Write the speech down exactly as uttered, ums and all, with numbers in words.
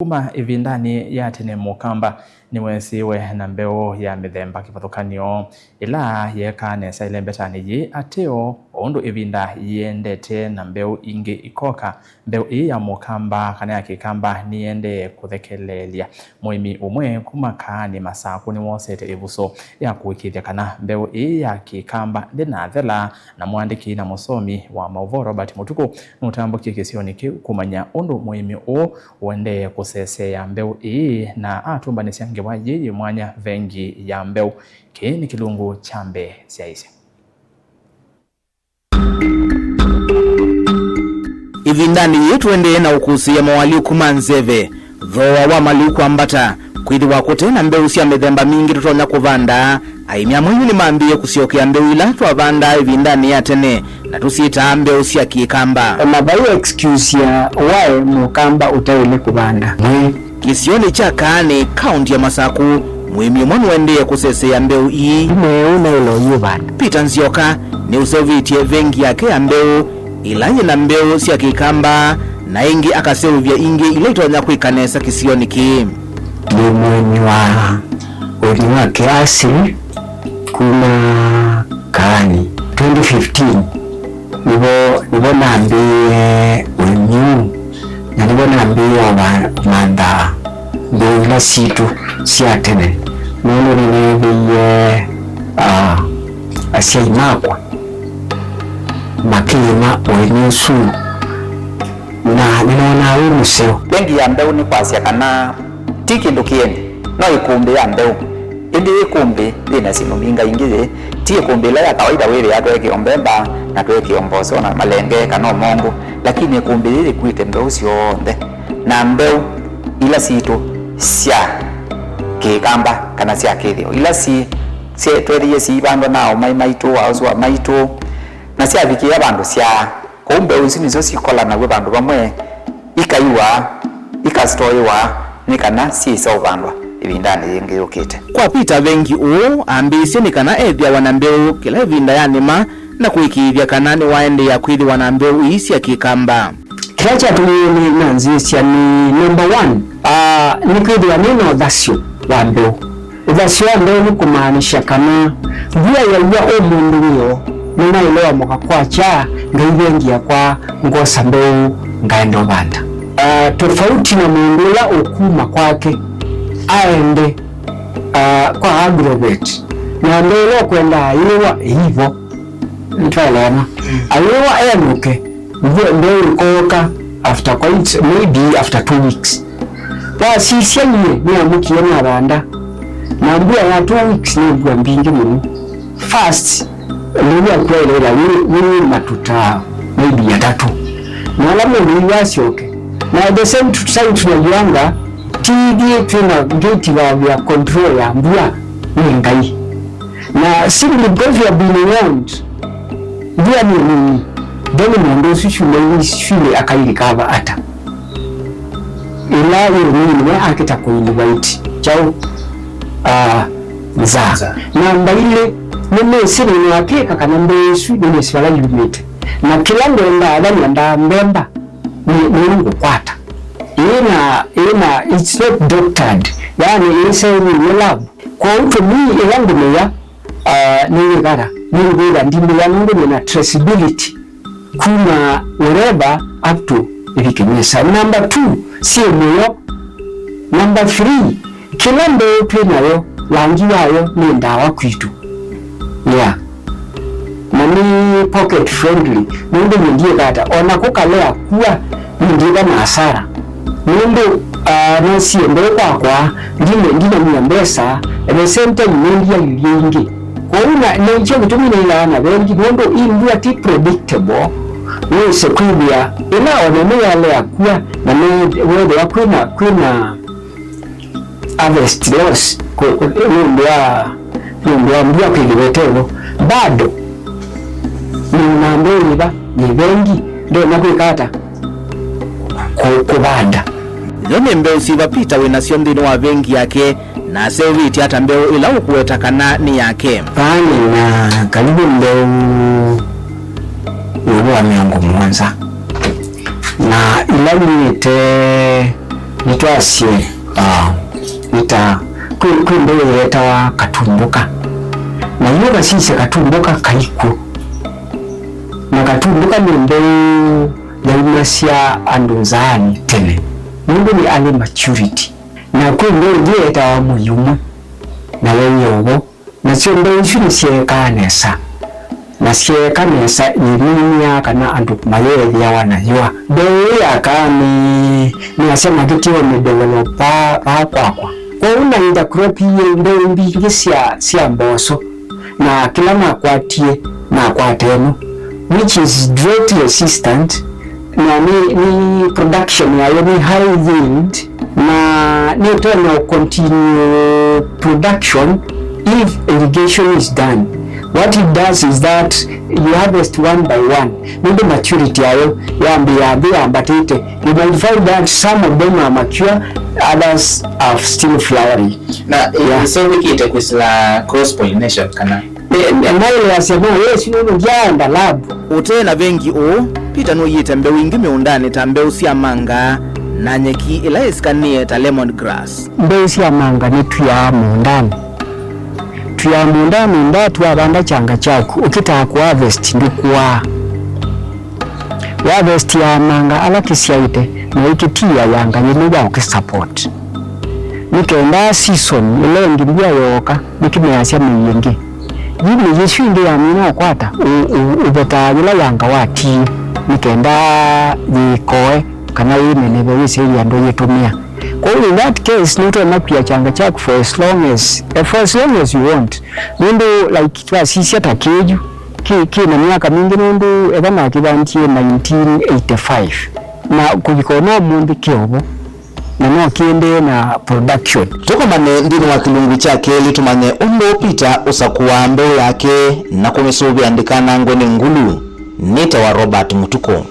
Kuma ĩvindanĩ ya tene, Mũkamba nĩweesĩiwe na mbeũ ya mĩthemba kĩvathũkany'o ĩla yeekaa nesa ĩlembetanĩ yĩĩ ateo, o ũndũ ĩvinda yĩendete na mbeũ ingĩ ikoka. Mbeũ ĩĩ ya Mũkamba kana ya Kĩkamba nĩyĩendee kũthekeleelya. Mũĩmi ũmwe kuma Kaanĩ Masakũ nĩwosete ĩvuso ya kũĩkĩĩthya kana mbeũ ĩĩ ya Kĩkamba ndĩnathela, na mũandĩki na mũsomi wa maũvoo Robert Mũtukũ nũtambũkie kĩsionĩ kĩu kũmanya ũndũ mũĩmi ũũ ũendee kũseseea mbeũ ĩĩ na atũmbanĩsya ngewa yĩĩ yĩ mwanya vengi ya mbeũ. Kĩĩ nĩ kĩlungu kya mbee syaisye. Ĩvindanĩ yĩĩ tũendee na ũkũsĩĩa moalyũku ma nzeve, thooa wa malĩu kwambata, kwĩthĩwa kũte na mbeũ sya mĩthemba mingĩ tũtonya kũvanda, aĩmi amwe yu nĩmambĩĩe kũsyokea mbeũ ila twavandaa ĩvindanĩ ya tene na tũsyĩtaa mbeũ sya Kĩkamba. O na vai excuse ya why Mũkamba ũtaĩle kũvanda mwĩ. Kĩsionĩ kya Kaanĩ, kaũnti ya Masakũ, mũĩmi ũmwe nũendee kũseseea mbeũ ii. Ĩmwe ũnaĩle ũyĩvanda. Peter Nzioka nĩũseũvĩtye vengi yake ya mbeũ ĩla yĩ na mbeũ sya Kĩkamba, na ĩngĩ akaseũvya ingĩ ila itonya kwĩka nesa kĩsionĩ kĩĩ. Nĩ mũĩmi wa ũĩmi wa kĩasili kuma Kaanĩ. Twenty fifteen nĩvo, nĩvo nambĩĩe ũĩmi ũũ, na nĩvo nambĩĩe ũva-, ũmantha mbeũ ila sitũ sya tene, nũndũ nĩneethĩie, ah, asyai makwa makĩĩma ũĩmi ũsu, na nĩnoonaa wĩ mũseo. Vengi ya mbeũ nĩ kwasya kana ti kĩndũ kĩeni, no ĩkũmbĩ ya mbeũ. Ĩndĩ ĩkũmbĩ yĩ na syĩndũ mbingĩ ingĩ yĩ, ti ĩkũmbĩ ĩla ya kawaida wĩthĩaa tweekĩo mbemba na tweekĩo mboso na malenge kana ũmongũ, lakini ĩkũmbĩ yĩ yĩkuĩte mbeũ syonthe. Na mbeũ ila sitũ sya Kĩkamba kana sya kĩthĩo, ila si, si, tweethĩie siivandwa na aũmai maitũ, aũsũa maitũ, na syavikĩĩa vandũ syaa. Kwoou mbeũ isu nĩsyo sikolanaw'a vandũ vamwe, ikaiwa, ikasitoĩwa nĩ kana syĩsa ũvandwa ĩvindanĩ yĩngĩ yũkĩte. Kwa Peter, vengi ũũ ambĩĩsye nĩ kana ethĩawa na mbeũ kĩla ĩvinda ya nĩma na kũĩkĩĩthya kana nĩwaendeea kwĩthĩwa na mbeũ ii sya Kĩkamba. Kĩla kyatũmie nĩ nanzĩĩsya nĩ, number one, ah, nĩkwĩthĩwa nĩ na ũthasyo wa mbeũ. Ũthasyo wa mbeũ nĩ kũmaanisya kana mbua yaua ũmũnthĩ wĩoo, nĩnaĩle wamũka kwakya ngaivengi yakwa, ngosa mbeũ ngaenda ũvanda. Ah, tofauti na mũndũ ũla ũkuma kwake aende, ah, kwa agrovet, na mbeũ ĩla ũkwenda ayĩwa ĩivo. Nĩtwaelewana. Mm. Ayĩwa enũke, mbeũ ĩkooka after quite, maybe after two weeks. Wasisya nyie nĩamũkie navanda, na mbua ya two weeks nĩ mbua mbingĩ mũno. First, nĩw'a kũeleela wĩ, wĩ matuta maybe atatũ. Na ala mũndũ yu asyoke. Na at the same time tunajuanga, ti ithyĩ twĩ na ngĩti ya control ya mbua, nĩ Ngai. Na simply because you have been warned, mbua nĩ nini, then mũndũ ũsu syumwa isu ilĩ akairikava ata? Ĩla yĩ nini we akĩta kũinvite kyaũ? Ah, nzaa. Nzaa. Namba ilĩ, nĩmĩsĩ nĩnĩakĩka kana mbeũ ĩsu nĩmĩsĩ vala yumĩte. Na kĩla ngwendaa, vala nyendaa mbemba, nĩ, nĩ ngũkwata. Ĩna, ĩna, it's not doctored. Yaani, ĩseũvĩw'e lab. Kwoou to me, ĩla ngũmĩya, ah, nĩwĩkata, nĩngwĩtha ndimĩya nũndũ nĩna traceability kuma wherever up to ĩvike mesa. Number two, syĩ mũyo. Number three, kĩla mbeũ twĩ nayo, langi wayo nĩ ndawa kwitũ. Yeah. Na nĩ pocket friendly, nũndũ nyie ndiĩka ata, o na kũkalea kua, nyie ndiĩka na asara. Nũndũ, ah, nasie mbeũ kwakwa, ndine, ndinamia mbesa, at the same time, nĩndialilye ingĩ. Kwoou na, na ikyo kĩtumi nĩilaa na vengi, nũndũ ĩ mbua ti predictable, wĩse kwĩthĩa, ĩla o na nĩyalea kua, na me-, weethĩa kwĩna, kwĩna harvest loss, kũ-, kũ-, nũndũ wa, nũndũ wa mbua kwĩthĩwa ĩtevo, bado nĩũnambĩĩva nĩ vengi, ndonya kwĩka ata? Kũ-, kũvanda. Yo nĩ mbeũ syĩva Peter wĩ nasyo nthĩnĩ wa vengi yake, na aseũvĩtye ata mbeũ ĩla ũkũweta kana nĩ yake? Vaa nĩ na karibu mbeũ ĩũlũ wa mĩongo mũonza, na ila nyuĩte Nĩtwasye, ah, nĩ ta, kwĩ, kwĩ mbeũ yeetawa katumbũka. Na yu vasisya katumbũka kaikw'o. Na katumbũka nĩ mbeũ yaumasya andũ nzaanĩ tene, nũndũ nĩ early maturity. Na kwĩ mbeũ ĩngĩ yeetawa mũyumũ, nayo yĩ o vo. Nasyo mbeũ isu nĩsyeekaa nesa, na syeeka nesa, yĩminĩaa kana andũ mayeethĩawa na yũa. Mbeũ ĩĩ yakaa nĩ, nĩasya makĩtĩ o mĩdevelopa vaa kwakwa. Kwoou na intercrop ĩĩ mbeũ mbingĩ sya, sya mboso, na kĩla nakwatie, nakwata ĩno, which is drought resistant, na nĩ, nĩ production yayo nĩ high yield, na nĩtonya continue production if irrigation is done. What it does is that you harvest one by one, nũndũ maturity yayo yambĩĩa nthĩ yambatĩte. You might find that some of them are mature, others are still flowering. Na, eh, yeah, ĩseũvĩkĩte kwĩsĩla cross pollination kana? Eh, eh, naeleasya no, yes, nũndũ ndyaenda lab. Ũte na vengi ũũ, Peter nũiĩte mbeũ ingĩ mĩũndanĩ ta mbeũ sya manga na nyeki ĩla yĩsikanĩe ta lemon grass. Mbeũ sya manga nĩtwiaa mũũndanĩ. Twiaa mũũndanĩ nda twavanda kyanga kyaku, ũkĩtaa kũharvest ndũkũaa. Wavestiaa manga ala kĩsyaĩte na ũikĩtiĩa yanga yĩmwe ya ũkĩsupport. Nĩ kenda season ĩla ĩngĩ mbua yooka, nĩkĩmeasya mĩi ĩngĩ. Yu mĩi ĩsu ĩngĩ yamina ũkwata, ũ-, ũ-, ũvetaa yĩla yanga watiie, nĩ kenda yĩkoe kana yĩneneve yĩsĩlye andũ yĩtũmĩa. Kwoou in that case, nũtonya kwia kyanga kyaku for as long as, eh, for as long as you want. Nũndũ, like, twasisya ta kĩĩyu, kĩ, kĩ na myaka mingĩ nũndũ etha nakĩvandie nineteen eighty-five. Na kũvika ona ũmũnthĩ kĩ o vo, na no kĩendee na production. Tũkomane nthĩnĩ wa kĩlungu kya kelĩ tũmanye ũndũ Peter ũsakũaa mbeũ yake na kũmĩsũvĩa ndĩkanangwe nĩ ngulu. Nĩtawa Robert Mũtukũ.